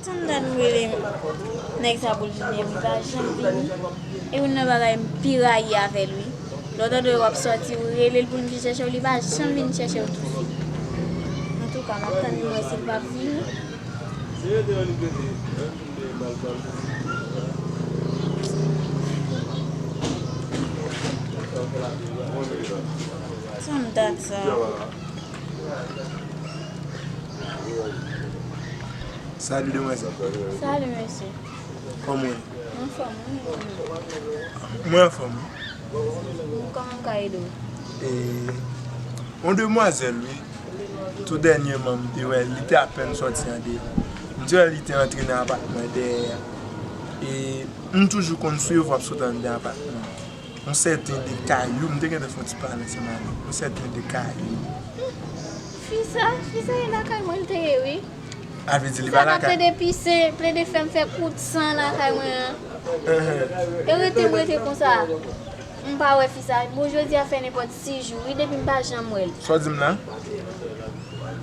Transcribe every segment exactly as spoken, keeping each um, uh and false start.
Tann dat m rele nèg sa pou l vini, li pa janm vini. E youn nan bagay m pi rayi avè l, wi. Lè w tande w ap sòti, ou rele l pou l vin chèche w, li pa janm vin chèche w tousuit. Antouka, m ap tann li, m wè si l p ap vini. Tann dat sa. Salut, demoiselle. Salut, monsieur. Kòman w ye? Anfòm, wi. Mwen anfòm, wi. Kòman m ka ede w? E, yon demwazèl, wi. Tou dènyèman, m te wè, li te apèn sòti andeyò. M te wè li te antre nan apatman dèyè a. E, m toujou konn swiv w ap sot anndan apatman an. Yon sèten de Kayou, m te gentan fè yon ti pale ansanm avè l. Yon sèten de Kayou. Fi sa, fi sa e lakay mwen l te ye, wi. A vle di li pa lakay. Sa k ap plede pise, plede fè m fè kout san lakay mwen an. Ehn. E rete m rete konsa. M pa wè fi sa. Bon, jodi a fè nenpòt sis jou, wi, depi m pa janm wè l. Sa w di m la?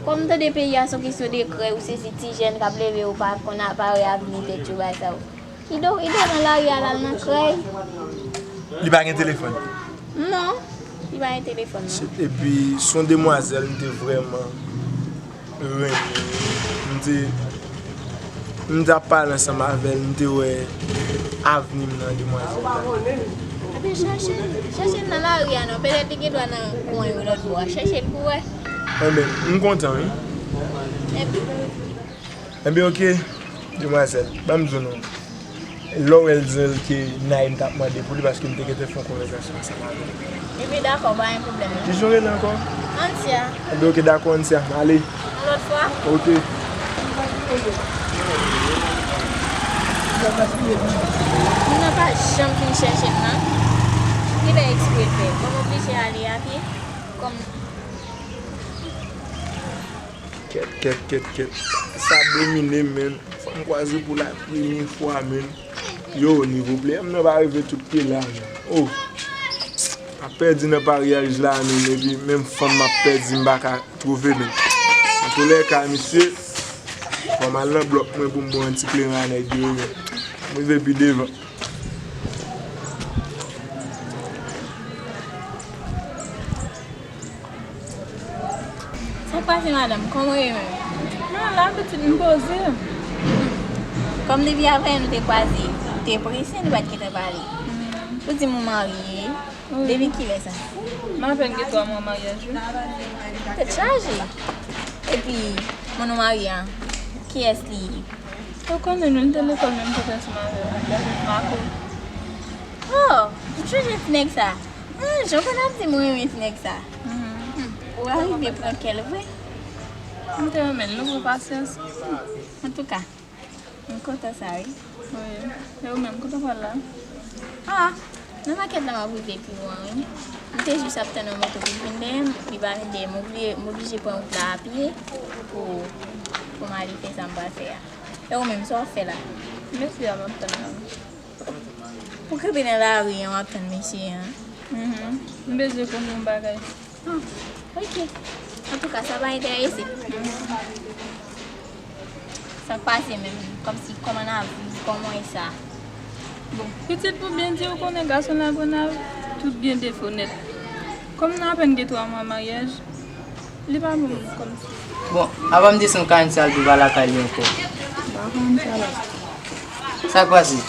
Kòm m tande peyi a se yon kesyon de krèy, ou sezi ti jèn k ap leve, ou pa konn a, pa wè avni tèt yo, bagay sa yo. Li do, li do nan lari a, l al nan krèy. Li pa gen telefòn? Non, li pa gen telefòn, non. Shit, epi se yon demwazèl m te vrèman renmen. M te, m t ap pale ansanm avè l, m te wè avni m nan demwazèl la. Ebyen, chèche l, chèche l nan lari a non. Petèt li gen dwa nan kwen yo lòt bò a. Chèche l pou w wè. Enben, m kontan, wi. Epi? Enben, oke, demwazèl, ban m di w non. Lè w wè l di l ke Naïm t ap mande pou li paske m te gentan fè yon konvèsasyon ansanm avè l. Ebyen, dakò, pa gen pwoblèm, non. Kijan w rele ankò? Antia. Enben, oke, dakò, Antia. M ale. Yon lòt fwa? Oke. Moun nan pa janm vin chèche m nan. Li fè eksprè l fè. Bon, m oblije ale a pye. Kòm Kèt, kèt, kèt, kèt. Sa domine m, menn. Fò m kwaze pou la premye fwa, menn. Yo, nivo player m nan pa rive tout ke la, menn. Oh. M ap pèdi nan paryaj la, menn. Epi menm fanm m ap pèdi, m pa ka twouve, menn. Antoulèka, mesye, fò m al nan blòk mwen pou m ba yon ti kleren a nèg yo, menn. M rive pi devan. Sa k pase, madanm? Kòman w ye menm? Mwen la, pitit, m poze. Kòm depi avè nou te kwaze, ou te prese, nou pa t gentan pale. Ou di m ou marye. Wi. Depi kilè sa? M apèn gen twa mwa maryaj, wi. Tèt chaje. Epi, moun ou marye a, kiyès li ye? Ou konnen nou te lekòl menm kote ansanm avè l, Marco. Oh, m chonje ti nèg sa. Ah, jan w konn ap di m renmen ti nèg sa. Hmm, ou arive pran kè l vre. M te renmen l, nou pran pasyans. Antouka, m kontan sa, wi. Wi. E ou menm, kote w pral la? Ah, nan makèt la m ap rive pi lwen, wi. M te jis ap tann yon moto pou l vin dèyè m, li pa vin dèyè m, m oblije, m oblije pran wout la a pye pou, pou m ale fè sa m pral fè a. E ou menm, sa w ap fè la? Mesye a m ap tann la. Ou kanpe nan lari an, w ap tann mesye an? Mhm. M bezwen konn yon bagay. Ah, ok. Antouka, sa pa enterese. Sa k pase menm? Kòmsi, kòman n ap viv? Kòman e sa? Bon, pitit, pou byen di, ou konnen gason Lagwanav, tout gen defo nèt. Kòm nou apèn gen twa mwa maryaj, li pa bon kòmsi. Bon, avan m desann Karantia al viv lakay li ankò. Ba Karantia la. Sa k pase?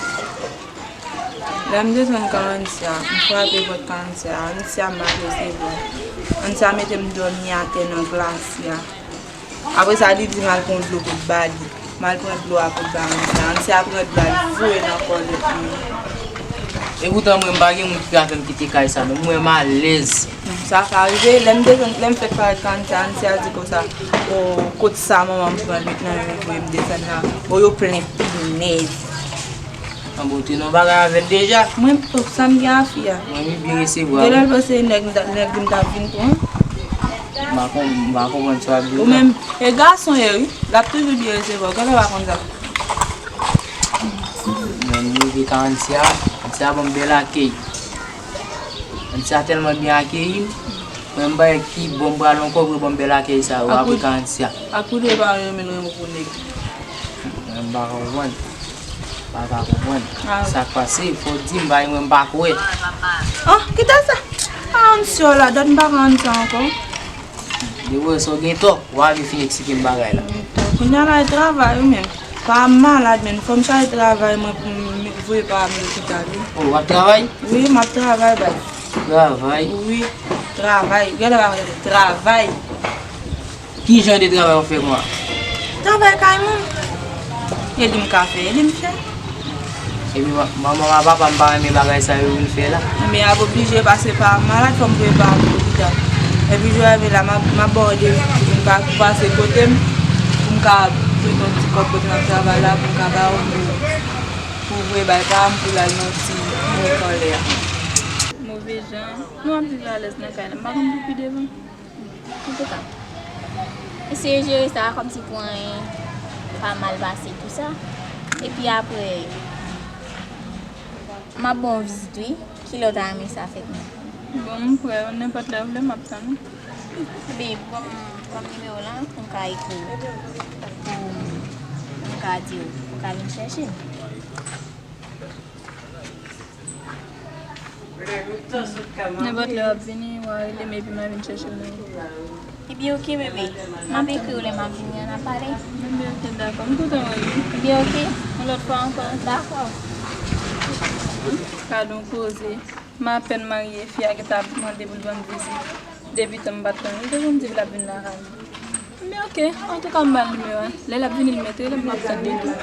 Lè m desann Karantia, m frape pòt Karantia, Antia m al resevwa. Antia mete m dòmi atè nan glasya. Apre sa, li di m al pran dlo pou l ba li. M al pran dlo a pou l ba Antia. Antia pran dlo a, li voye nan kò lòt moun. Epoutan mwen, m pa gen moun ki ka fè m kite kay sa, non. Mwen, m alèz. Sa ka rive, lè m desann, lè m fèk parèt Karantia, Antia di konsa, o, kot sa manman m pran met nan yo voye m desann nan. O, yo plen pinèz. An bon, te nan bagay avè l deja. Mwen, o, sa m gen a fi a. Mwen, li byen resevwa. Genlè l panse nèg m ta, nèg li m t ap vin pran. M pa konn, m pa konprann sa w ap di la. Ou menm, e gason ye wi, l ap toujou byen resevwa w, genlè w pa konn sa. Mwen, m rive ka Antia, Antia ban m bèl akèy. Antia tèlman byen akeyi m, mwen, m pa wè ki bò m pral ankò pou yo ban m bèl akèy sa yo, apre ka Antia. Ak pou de pa renmen l renmen pou nèg. M pa ka konprann. M pa ka konprann. Ah. Sa k pase? Fò w di m, paske mwen m pa kwè. Oh, kite sa. Pa ann syo la, dat m pa ka ann sa ankò. Depi w wè sa w gen tò, w a vin fin eksplike m bagay la. Kounye a la e travay wi men. Pa m malad men, fò m chache travay mwen pou m voye pa m lopital wi. Oh, w ap travay? Wi, m ap travay baz. Travay? Wi, travay. Gade pa gade, travay. Ki jan de travay w ap fè kòman? Travay kay moun. E li m ka fè, e li m fè. Epi manman m ak papa m pa renmen bagay sa yo vin fè la. Ebyen y ap oblije pase pa malad, fò m voye pa m lopital. Epi jodi a vin la, m ap m ap ba w devi pou m ka pase kote m, pou m ka pran yon ti kòb kote m ap travay la, pou m ka ba w pou, pou voye bay pa m pou l al nan ti wout anlè a. Move jan, nou ap viv alèz nan kay la, m pa konn pou pi devan. Antouka, eseye jere sa kòmsi pou anyen pa mal pase tou sa. Epi apre, m ap ba w vizit wi. Kilè w ta renmen sa fèt menm? Bon, m prè, nenpòt lè w vle, m ap tann ou. Ebyen, ban m, ban m nimewo w lan pou m ka ekri w, pou m ka di w pou w ka vin chèche m. Nenpòt lè w ap vini, w a rele m epi m a vin chèche w nan wout. Ebyen oke bebe, m ap ekri w lè m ap vini an n a pale. Ebyen oke dakò, m kontan wè w wi. Ebyen oke, yon lòt fwa ankò. Dakò. Gad on koze, m apèn marye fi a gentan ap mande pou l ban m vizit. Depi tan m pa t konn, li te konn di l ap vin lakay mwen. Men oke, antouka m ba l nimewo a. Lè l ap vini l mèt rele m, m ap tann li tou.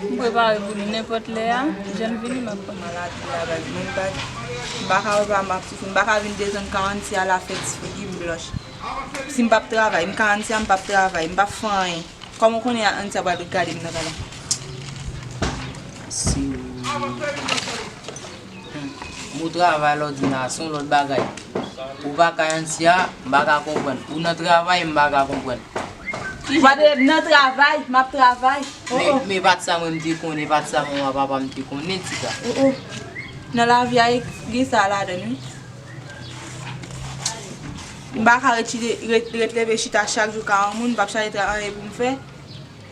M prepare pou li nenpòt lè a, jan l vini m ap konn. Maladi la baz, mwen m pa, m pa ka wè pa m ap soufri, m pa ka vin desann Karanti a la fè ti figi m blanch. Si m p ap travay, m Karanti a m p ap travay, m p ap fè anyen. Kòman w konnen Antia pral gade m nan kay la? Si. Hmm. Mo travay la w di m la, se yon lòt bagay. Ou pa ka Antia, m pa ka konprann. Ou nan travay, m pa ka konprann. Ou pa te nan travay, m ap travay. Oh, oh. Men, men pa t sa mwen m te konnen, pa t sa manman papa m te konnen, Tika. Oh, oh. Nan lavi a, gen sa ladan l, wi. M pa ka ret, ret, ret leve chita chak jou ka yon moun, m p ap chache anyen pou m fè.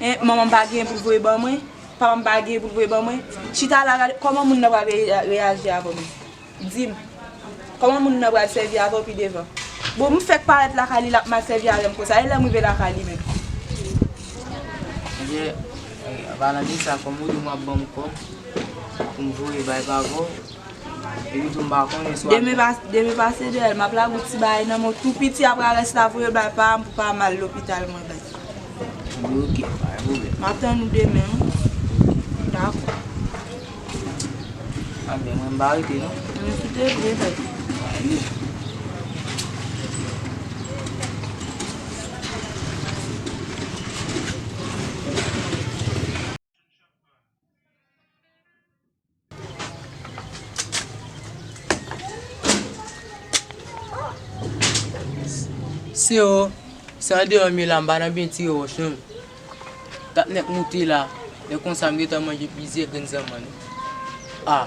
Hein, manman m pa gen pou l voye ban mwen, papa m pa gen pou l voye ban mwen. Chita la, gade kòman moun nan pral re-, reyaji avè mwen. Di m, kòman moun nan pral sèvi avè w pi devan? Bon, m fèk parèt lakay li, l ap mal sèvi avè m konsa. E lè m rive lakay li menm? Ebyen, an palan de sa, kòm ou di w ap ban m kòb pou m voye bay papa w, epi tou m pa konnen si w ap. Demen pa, demen pase dèyè l, m ap lage yon ti bagay nan men w tou piti, apre rès la voye l bay pa m pou pa mal lopital mwen bay. Ebyen oke, pa gen pwoblèm. M ap tann ou demen wi. Dakò. Anben mwen m pa rete non. Mwen kite vre fè. Se o, se andeyò m ye la, m pa nan byen tire wòch non. T ap nèk moute la, lè konsa m gentan manje plizyè grenn zanmann. A,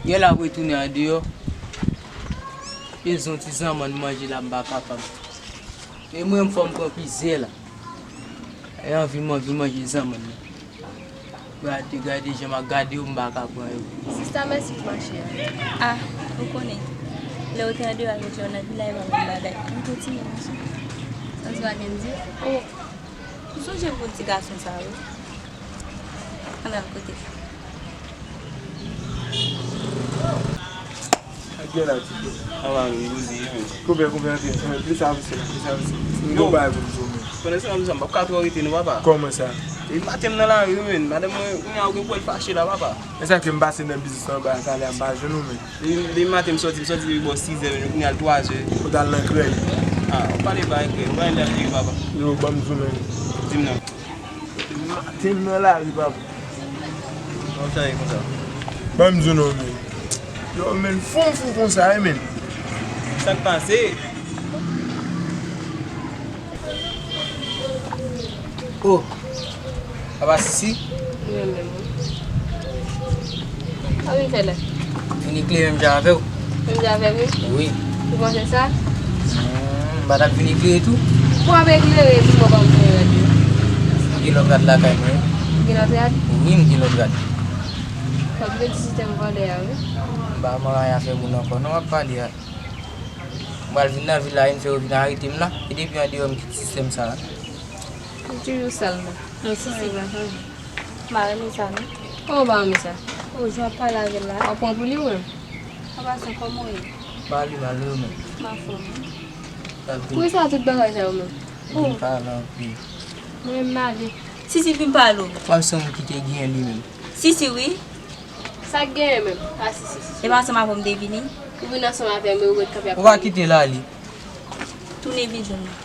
gen lè ap retounen andeyò, e zon ti zanmann manje la m pa kapab. E mwen m fò m pran plizyè la. E anvi m anvi manje zanmann nan. Gade, gade jan m ap gade yo, m pa ka pran yo. Sista, mèsi pou mache a. A, ou konnen, lè ou te andeyò a jodi a, w nan vilaj la menm bagay. M kontinye mache. Santi w pa gen di? O, ou sonje pou ti gason sa a wi. Ann al kote. Ak gen la ti bro. Anba nou, nou di, men. Konbyen, konbyen, antre, antre, plis avanse la, plis avanse. M gen yon bagay pou m di w, men. Pandan se tan, m p ap ka twò rete, non, papa. Kòman sa? E maten m nan lari, men. Madanm mwen, kounye a, ou gen pou wè l fache la, papa. E sa ke m pase nan biznis lan anba a, talè a, m pa jwenn ou, men. Depi, depi maten m sòti, m sòti depi bò sizè, men kounye a l twazè. Ou t al nan krèy? A, ou pale pa krèy, ou pa gen lè vire, papa. Yo, ban m di w, men. Di m non. Maten m nan lari, papa. Sa w chaje konsa? Ban m di w non, men. Yo, men, fou m fou konsa, wi, men. Sa k pase? O! Papa Sisi? Wi, men. Sa w vin fè la? Vin eklere menm jan avè w. Menm jan avè m, wi? Wi. Ou panse sa? Hmm, m pa t ap vin eklere tou? Bon, ap eklere, epi mwen pa m fè rad yo. Gen lòt rad lakay mwen. Gen lòt rad? Wi, m gen lòt rad. Fòk vin sisitèm vòlè a, wi. M pa manyen afè moun ankò, non, w ap pale a. M pral vin nan vil la, e m fè yo vin arete m la. E depi andeyò, m kite sistèm sa a. Ou toujou sal, non? Non, si, si, pa chanje. M pa renmen sa, non. Kòman w pa renmen sa? O, jan w ap pale avè l la. W ap pran pou li, ou menm? An pasan, kòman w ye? M pa ale mal, ou menm? M anfòm, wi. Poukisa tout bagay sa yo menm? Vin pale anpil. Mwen menm m ale. Sisi, vin pale w. Pral se yon moun ki te genyen li menm. Sisi, wi. Sa k genyen menm? A, Sisi, Sisi. E pa ansanm avè w m te vini? Ou vin ansanm avè m, ou ret kanpe ap pale. Ou pa kite l ale. Tounen vin jwenn mwen.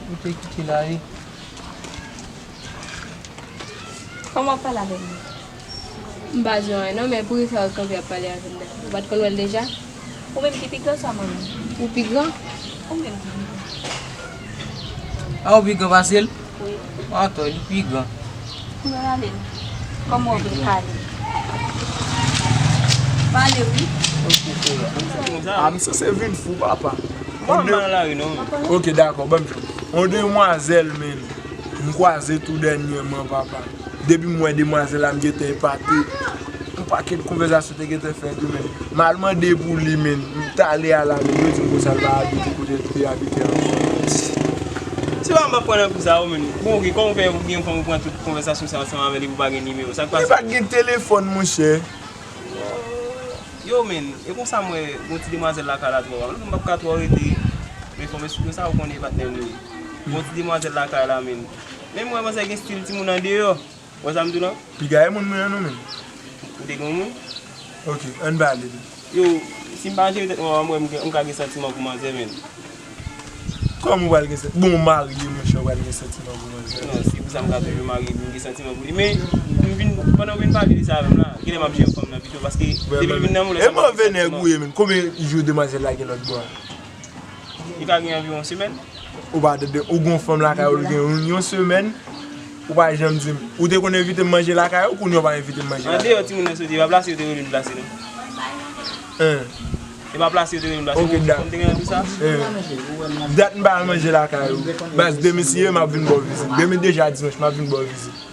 Ou te kite l ale. Kòman w ap pale avè m? M pa di w anyen non, men poukisa w kanpe ap pale avè m la? Ou pa t konn wè l deja? Ou menm ki pi gran sa mwen menm? Ou pi gran? Ou menm ki pi gran. A, ou pi gran pase l? Wi. Atò, li pi gran. Kounya ale. Kòman w vle pale? Pale wi. A, m sanse vin fou, papa. Mwen m pa nan lari non. Ok, dakò, ban m jwenn. Yon demwazèl, men. M kwaze tou dènyèman, papa. Depi m wè demwazèl la, m gentan epate. Yon pakèt konvèsasyon te gentan fèt wi, men. M al mande pou li, men. M t ale a la, men. Yo di m konsa l pa abite kote l te abite ankò. Se pa m ap pran nan kou sa yo, men. Bon, ok, kòman w fè pou gen yon fanm ou pran tout konvèsasyon sa yo ansanm avè li pou pa gen nimewo? Sa k pase? Li pa t gen telefòn, monchè. Yo, men, e konsa m wè gon ti demwazèl lakay la twò. M p ap ka twò rete. Men fò m esplike sa, ou konnen patnè m li ye. Gon ti demwazèl lakay la, men. Men m wè manzè gen stil timoun andeyò. Wè sa m di w lan? Piga e moun mwen an non, men. Ou te gen moun? Ok, ann pale de. Yo, si m pa jere tèt mwen, m wè m gen- m ka gen santiman pou manzè, men. Kòman ou pral gen santiman? Bon, ou marye, monchè, ou pral gen santiman pou manzè. Non, se pou sa m ka toujou marye, pou m gen santiman pou li. Men, m vin, pandan w vin pale de sa avè m la, genlè m ap jere fanm nan pito, paske depi l vin nan men w, lè sa m ap gen santiman. E move nèg ou ye, men. Konbyen jou demwazèl la gen lòt bò a? Li ka gen anviwon semèn. Ou pa tande, ou gon fanm lakay ou, li gen yon, yon semèn, ou pa janm di m. Ou te konn envite m manje lakay ou, kounye a ou pa envite m manje lakay ou. Andeyò timoun nan soti, e pa plase yo te rele m plase non. Hein. E pa plase yo te rele m plase. Ok, ou, dat. Ou te gen nan di sa? Hein. Dat m pa al manje lakay ou. Baz, demen si ye, m ap vin ba w vizit. Demen deja dimanch, m ap vin ba w vizit.